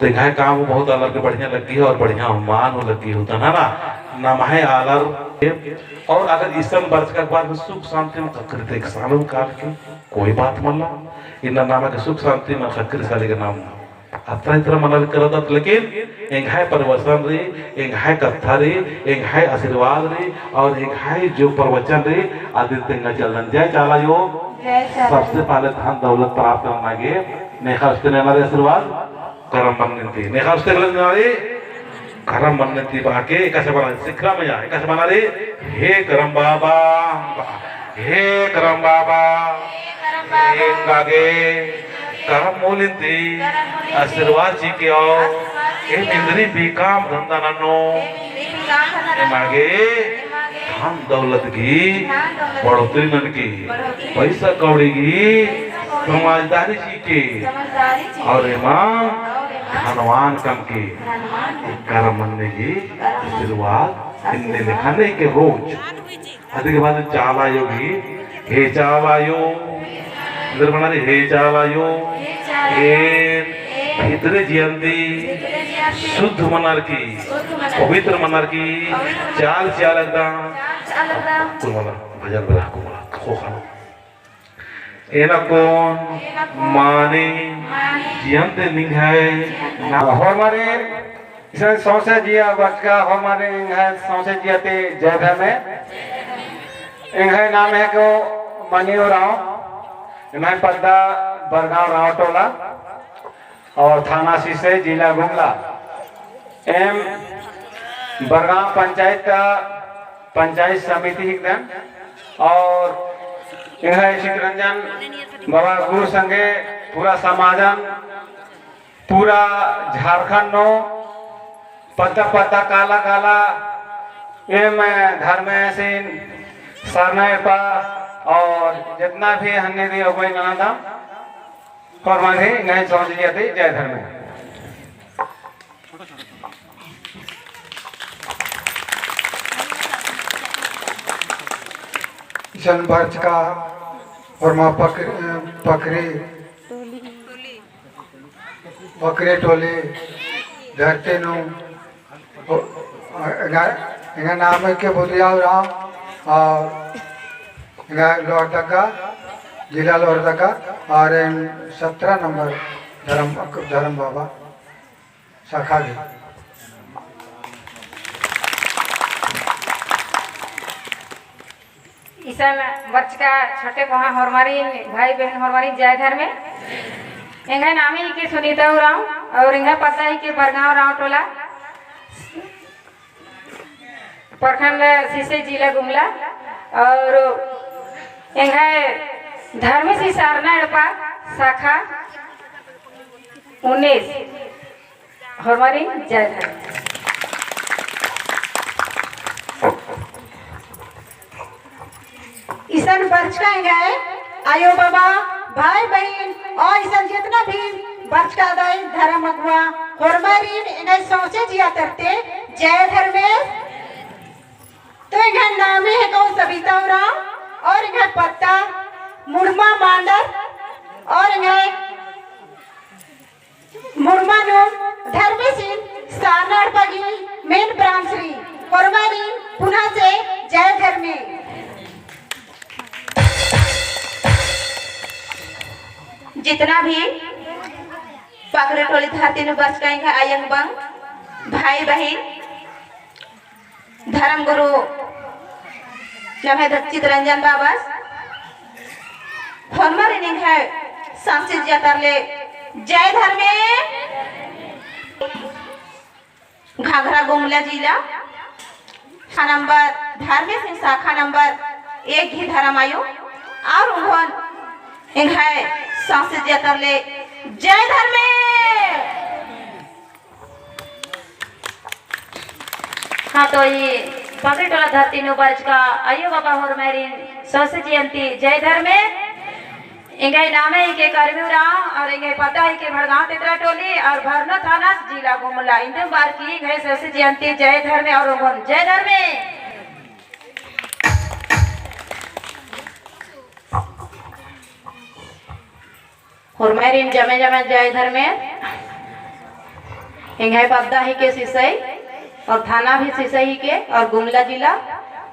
तो एंग्है काम बहुत अलग बढ़िया लग्गी है और बढ़िया मान लग्गी होतन, है ना? नम्है आलर के, और अगर इसन बरचका के बाद में सुख शांति में खक्खरी ते एक सालों काल के कोई बात मल्ला, इन्ना नाम के सुख शांति में खक्खरी साली के नाम अतरा इतरा मना करदत, लेकिन एंग्है प्रवचन रई, एंग्है कत्था रई, एंग्है आशीर्वाद रई और एंग्है जो प्रवचन रई, अदिन तेंगा चलन। जय चाला आयो। जय चाला आयो। सबसे पहले धन दौलत प्राप्त करना गे नेखा उस्ते नना रई आशीर्वाद, करम मन्नन ती। नेखा उस्ते नना रई करम मन्नन ती। बाके एकासे बना, सिखरा मइय्याँ एकासे बना रई, हे करम बाबा, हे करम बाबा, एंगा गे करम मूलिन ती आशीर्वाद चिके और एम इन्द्रिप ही काम धंधा नन्नो, एमा गे धन दौलत गही बढ़ोतरी ननकी, पैसा कौड़ी गही समझदारी चिके और एमा धनवान कमके करम मन्ने गही आशीर्वाद इन्ने लेखा नेके रोज अदिगे बाद चाला आयो गही, हे चाला आयो, इधर बना रई, हे चाला आयो, एन भितरे जियन ती शुद्ध मनर की, पवित्र मनर की, चाल चिआ लगदम। कुल मला, भजन बला, कुल मला, खो खालो। एन अक्कुन मानिम जियन ती निंग्है ना। होरमारिन इसन सौंसे जिया बरचका होरमारिन एंग्है सौंसे जिया ती जय धर्मे। एंग्है नामे हेके मनी उराँव, एम्है पद्दा बरगाँव राँव टोला। और थाना सिसई, जिला गुमला। एम बरगाँव पंचायत ता पंचायत समिति हिकदन और एंग्है चितरंजन बाबा गुरु संगे पूरा समाजन, पूरा झारखंड नू पद्दा पद्दा काला काला एम धर्मेसिन सरना एड़पा और जितना भी हन्ने दी अगुवाई ननादम होरमारिन एंग्है सौंसे जिया ती जय धर्मे। इसन बरचका होरमा पकरी, पकरी, पकरी टोली धरती नू ओ, एंगा, एंगा नाम हेके बुधिया उराँव और एंगा लोहरदगा, जिला लोहरदगा और एम सत्रह नंबर धर्म, धर्म बाबा शाखा गे। इसन बरचका छोटे कोहाँ होरमारिन, भाई बहन होरमारिन जय धर्मे। एंग्है नामे हिके सुनीता उराँव और एंग्है पद्दा हिके बरगाँव राँव टोला, प्रखंड सिसई, जिला गुमला और एंग्है धर्मेसी सरना एड़पा शाखा उन्नीस। होरमारिन जय धर्म। इसन बरचका एंग्है आयो बाबा, भाई बहिन और इसन जितना भी बरचका दाई धर्म अगुवा, होरमारिन एंग्है सौंसे जिया तरती जय धर्मेस। तो एंग्है नामे हेके सबिता उराँव और एंग्है पत्ता मुड़मा मांडर और एंग्है मुड़मा नू धर्मेसिन सरना एड़पा गही main branch रई। होरमारिन पुनः से जय धर्मे। जितना भी पकरी टोली धरती नू बरचका एंग्है अयंग बंग भाई बहिन, धर्म गुरु नम्है चितरंजन बाबस होरमारिन एंग्है संस्कृति जिया तरले जय धर्मे। घाघरा गुमला जिला शाखा नंबर, धर्मेसिन शाखा नंबर एक ही धर्म आयो और उन्होंने एंग्है संस्कृति जिया तरले जय धर्मे। हाँ, तो ई पगड़ी टोला धरती नू बरचका अयो बाबा होरमारिन सौंसे जिया ती जय धर्मे। एंग्है नामे हिके करमी उराँव और एंग्है पद्दा हिके भड़गाँव तेतरा टोली और भरनो थाना जिला गुमला। इन्दुम बारकी एंग्है सौंसे जिया ती जय धर्मे और ओंगोन जय धर्मे। होरमारिन जमे जमे जय धर्मे। एंग्है पद्दा हिके सिसई और थाना भी सिसई हिके और गुमला जिला।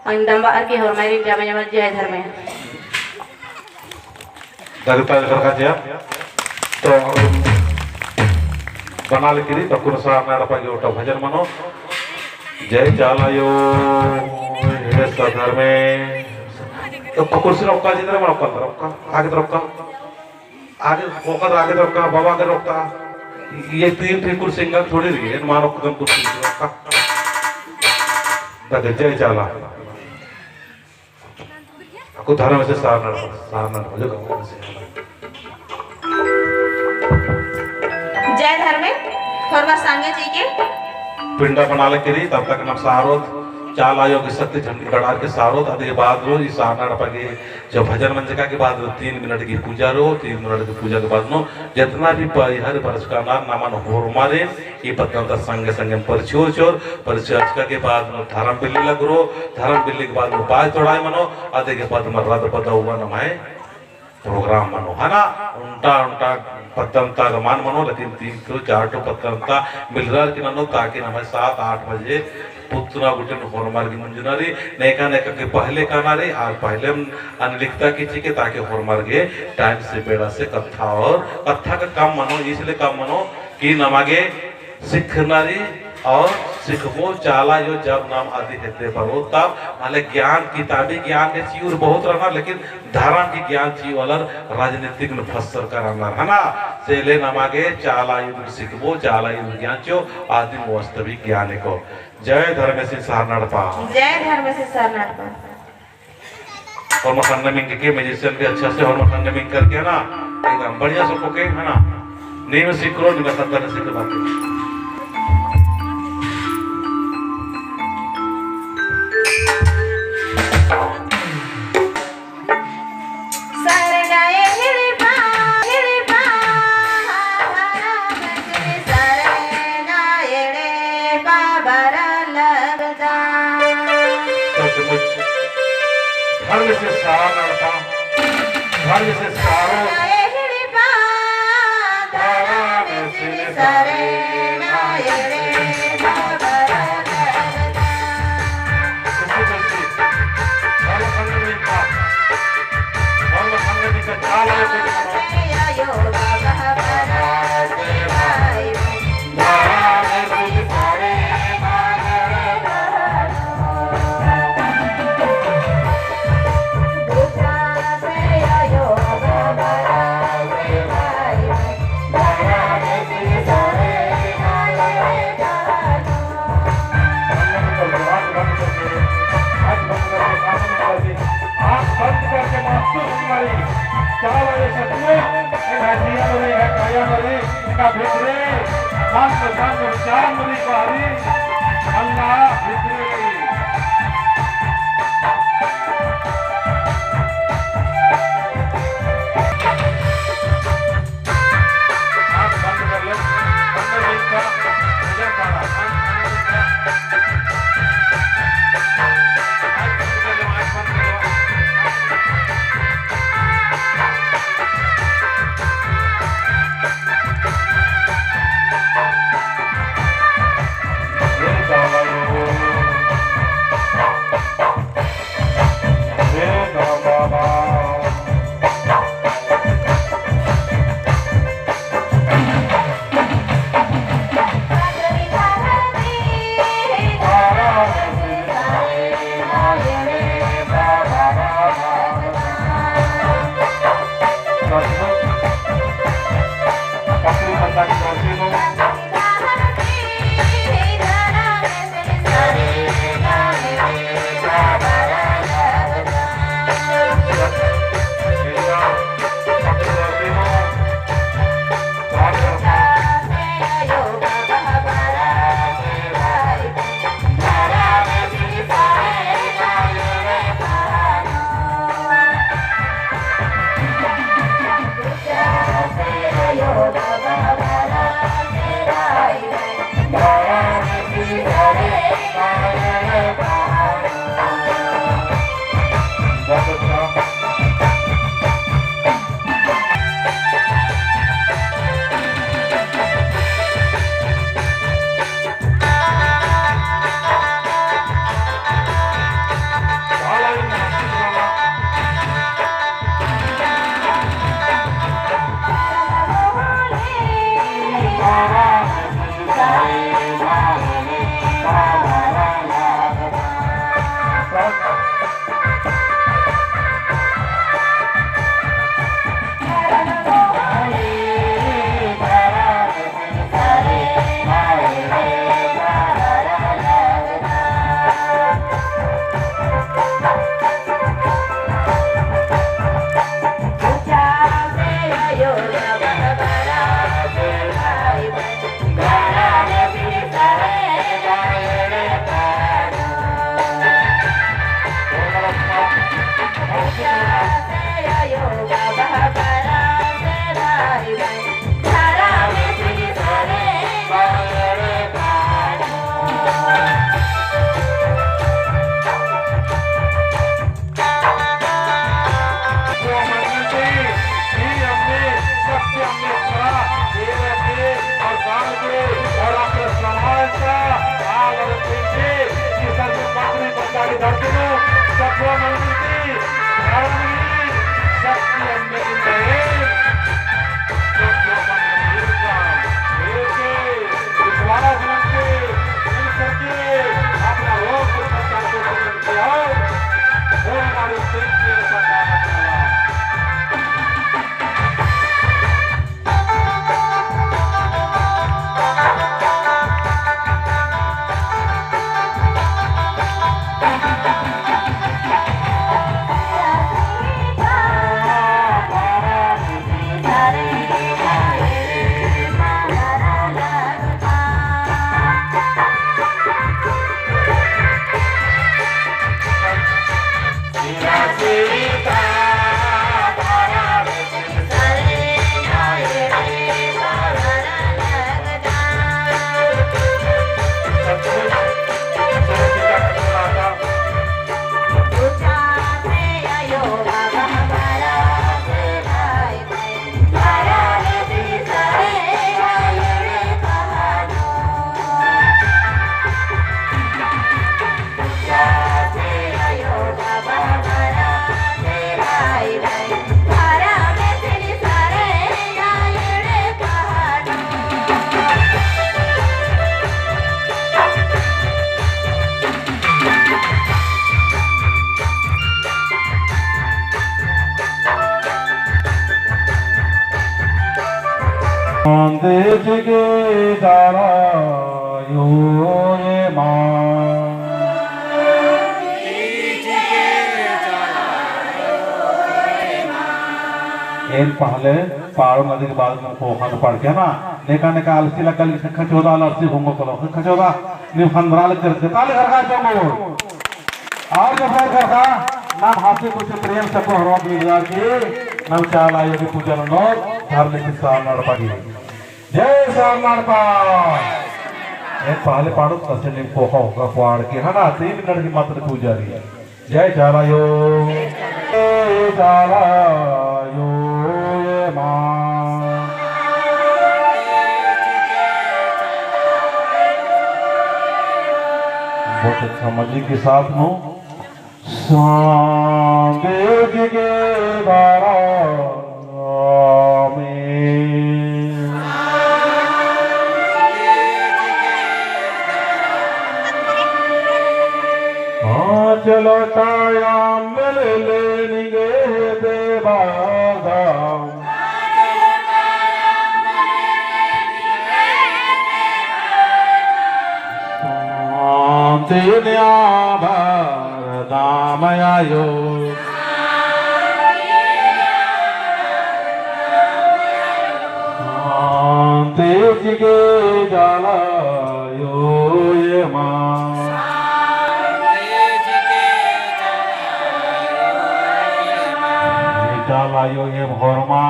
और इन्दुम बारकी होरमारिन जमे जमे जय धर्मे। दगता दगता जिया। तो बना लेकिरी तो कुन सारना एड़पा गे ओटा भजन मनो। जय चाला अयो, हे सधर्मे। तो कुर्सी रखा जिंदर मनो, पल रखा, आगे रखा। आगे फोकस आगे तो का, बाबा के रोकता। ये तीन ठे कुर्सी सिंगल थोड़ी रही है, मानो कदम कुर्सी रखा। तक जय चाला। अक्कु धर्मेस सारना, सारना, जो गाँव से। जय धर्मे, होरमा संगे जी के। पिंडा बना लेकिरी, तब तक नम सारोत, चाला अयो के शक्ति झंडी बढ़ा के सारोत, अदे बाद रो, ई सारना एड़पा गे जो भजन मंजका के बाद तीन मिनट की पूजा रओ, तीन मिनट की पूजा के बाद नू जितना भी परिहर बरचका नार नमन होरमारिन ई पद्दा ता संगे संगे परछोर छोर, परछोर के बाद नू धर्म बिल्ली लगरो, धर्म बिल्ली के बाद नू बाय तोड़ाई मनो, अदे के बाद नू रद पदौवा नम्है program मनो, है ना? उन्टा उन्टा पद्दा ता गमान मनो, लेकिन तीन ठो चार ठो पद्दा ता मिलरर की ननो, ताकि नम्है सात आठ बजे पुतना गुटिन होरमर गे मुंजना रई, नेका नेका के पहले काना रई, आर पहले अन लिखता की चिके, ताकि होरमर गे time से बेड़ा से कत्था और कत्था का कम मनो, इसलिए कम मनो कि नमा गे सिखना रई और सिखबो। चाला अयो जब नाम अदी हेद्दे बरओ तब, माले ज्ञान, किताबी ज्ञान के चिउर बहुत रहना, लेकिन धरम की ज्ञान चिउ आलर राजनीतिक नू फसरका रअनर, है ना? से ले नमा गे चाला अयो नू सिखबो, चाला अयो नू ज्ञान चिओ, आदिम वास्तविक ज्ञान हेको। जय धर्मेसिन सरना एड़पा। जय धर्मेसिन सरना एड़पा। और मखन्ना मिंग के musician भी अच्छा से और मखन्ना मिंग करके, है ना, एकदम बढ़िया से ओके, है ना, नीम सिकरो, नीम सत्ता ने सिकरो बातें। सचमुच धर्मेसिन सरना एड़पा, धर्मेसिन सारो, धर्मेसिन सरना एड़पा। आँख बंद करके महसूस करी, चाला अयो सचमुच एंग्है जिया नू रई, एंग्है काया नू रई, एंग्है भितरे, मन, तन, विचार नू रई, बाहरी, अल्लाह भितरे रई। आँख बंद कर लो, बंद कर लो इसका, नजर पड़ा, आँख बंद कर लो। करके सत्वा मंदिर की धारण की शक्ति अंदर की है। सत्वा मंदिर का एक विश्वास रख के, मिल करके अपना लोक प्रचार को करते आओ। वो हमारे प्रेम के साथ आना चाहिए। एन पहले पाड़ो नदी के बाद में कोखा न पढ़ के ना, नेका नेका आलसी लगा लगी, ख़ेक्खा चोदा आलसी भोंगो कलो, ख़ेक्खा चोदा, नीम ख़ंदरा लग करके, ताली खरखा चोंगो। और जब बार करता, नाम हाथी कुछ प्रेम से को हरवा दीदार की, नाम चाला आयो की पूजा ननोर, धार्मिक स्थान नड़पा की। जय सरना एड़पा। एक पहले पाड़ो, तसे नीम कोखा होगा पाड़ के, है ना, तीन मिनट की मात्र पूजा रही। जय चाला आयो। जय चाला आयो, ए माँ। बहुत अच्छा, मजे के साथ में। सांदेज के बारा में। पाँच लोटा अम्म ले ले निंग्है देवालय। शांति दिया भर दाम आयो। शांति चिके चाला आयो ए माँ। चाला आयो एम होरमा।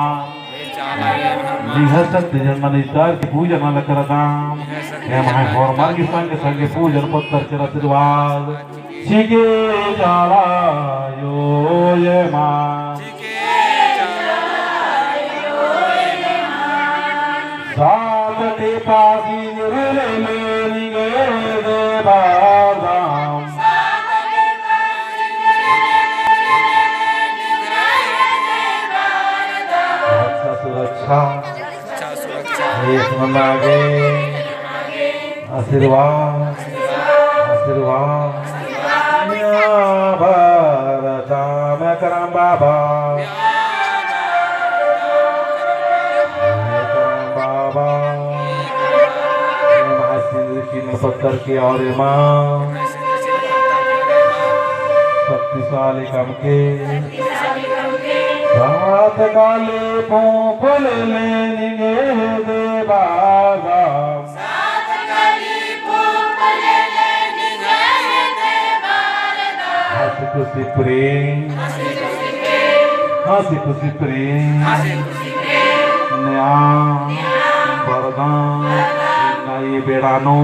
निंग्है शक्ति जन्म निस्तार की पूजन नना लगदम। एम्है होरमर की संगे संगे पूजन पत्तर चर आशीर्वाद चिके चाला आयो ए माँ। सात टिपा सिंदूर ले ले निंग्है देवालय। अच्छा सुरक्षा। अच्छा सुरक्षा। एक नना गे। आशीर्वाद। आशीर्वाद। या भर दाम करम बाबा। करम बाबा। एम्है सिंदूर की पत्तर के और एमा शक्तिशाली कमके। सात काली पूँप ले ले निंग्है देवालय। हँसी खुशी प्रेम। हँसी खुशी प्रेम। नेआम बरदम इन्ना ई बेड़ा नू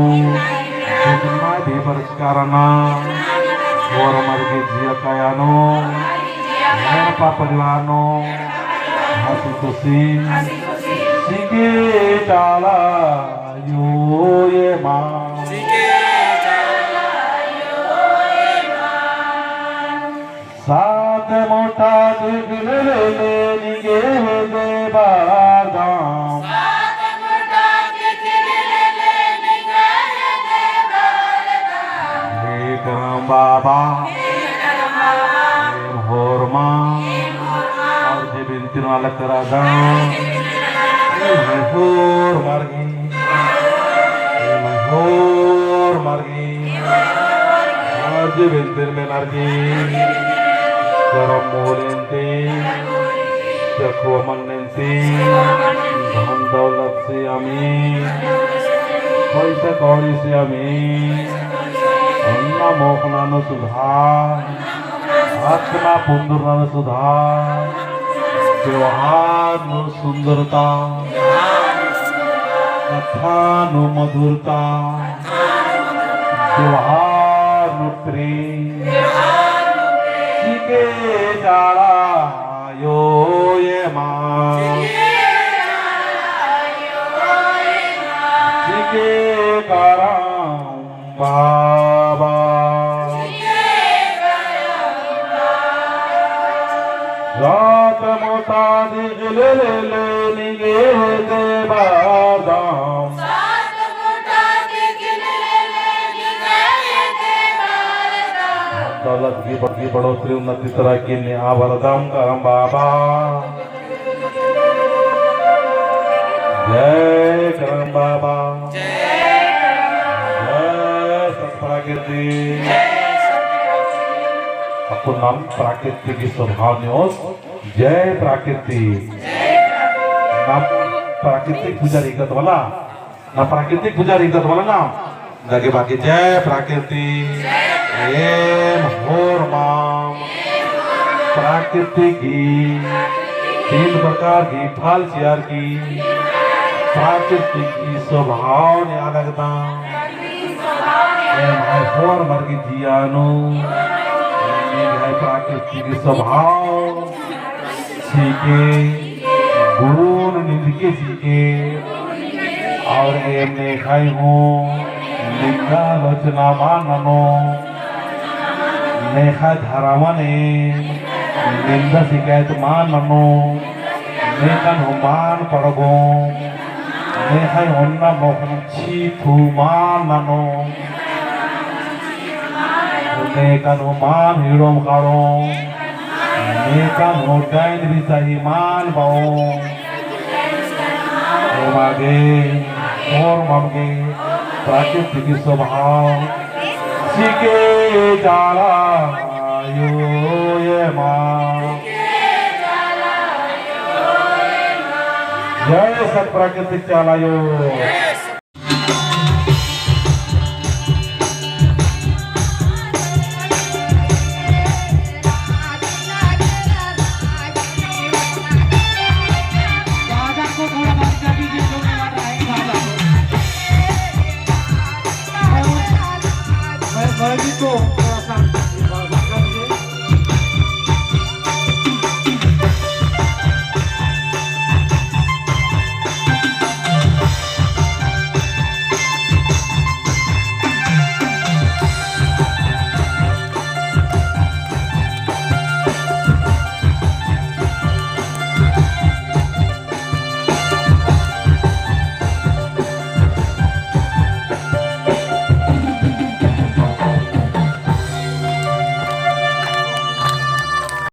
जितना भी बरचका रअनर, होरमर गे जिया काया नू, एड़पा परिवार नू, हँसी खुशी, चिके चाला आयो ए माँ। मोटा दिखिन लेले निंग्है हेद्दे बरदम। सात मोटा दिखिन लेले निंग्है हेद्दे बरदम। हे करम बाबा, हे करम बाबा, एम होरमा, एम होरमा, और जे बिनती नना लगदम, एम होरमर गे, एम होरमर गे, आज बेंतेर मेनर की करम मोलेन ती, चखुआ मन्नेन ती, धन दौलत से अमीन, पैसा कौड़ी से अमीन, ओन्ना मोख़ना नू सुधार, आत्मा पुंदुरना नू सुधार, व्यवहार नू सुंदरता, कत्था नू मधुरता, व्यवहार नू प्रेम, चिके चाला आयो एमा, चिके करम बाबा। रात मोता दिखिले ले ले निंग्है हेद्दे बरदम। दौलत की बढ़-, की बढ़ोतरी उन्नति तरक्की नना बरदम करम बाबा। जय करम बाबा। जय सत प्रकृति। अक्कुन नाम प्रकृति की स्वभाव नियोस। जय प्रकृति। नाम प्राकृतिक पुजारी कत वाला। ना प्राकृतिक पुजारी कत वाला ना, दगे बाकी जय प्राकृति, एम होरमाम प्राकृतिक गही तीन प्रकार गही फल चिअर की प्राकृतिक गही स्वभाव नना लगदम। एम्है होरमर गही जिया नू, एम्है प्राकृतिक गही स्वभाव चिके, गुरुन निंदके चिके, और एम नेख़य हूँ निंदा आलोचना मल ननोम, नेख़य धरमन एम निंदा शिकायत मल ननोम, नेख़न हूँ मल पड़गोम, नेख़य ओन्ना मोख़न छी थू मल ननोम। नेख़न हूँ मल हिड़ोम ख़ाड़ोम। नेख़न हूँ डाइन बिसाही मल बओम। एमा गे, होरमम गे, प्राकृतिक स्वभाव चिके चाला आयो एमा। जय सत प्राकृतिक चाला आयो। बाजा को थोड़ा बंद कर दीजिए, जो मेरा है बाजा को। मैं, मैं भी तो थोड़ा सा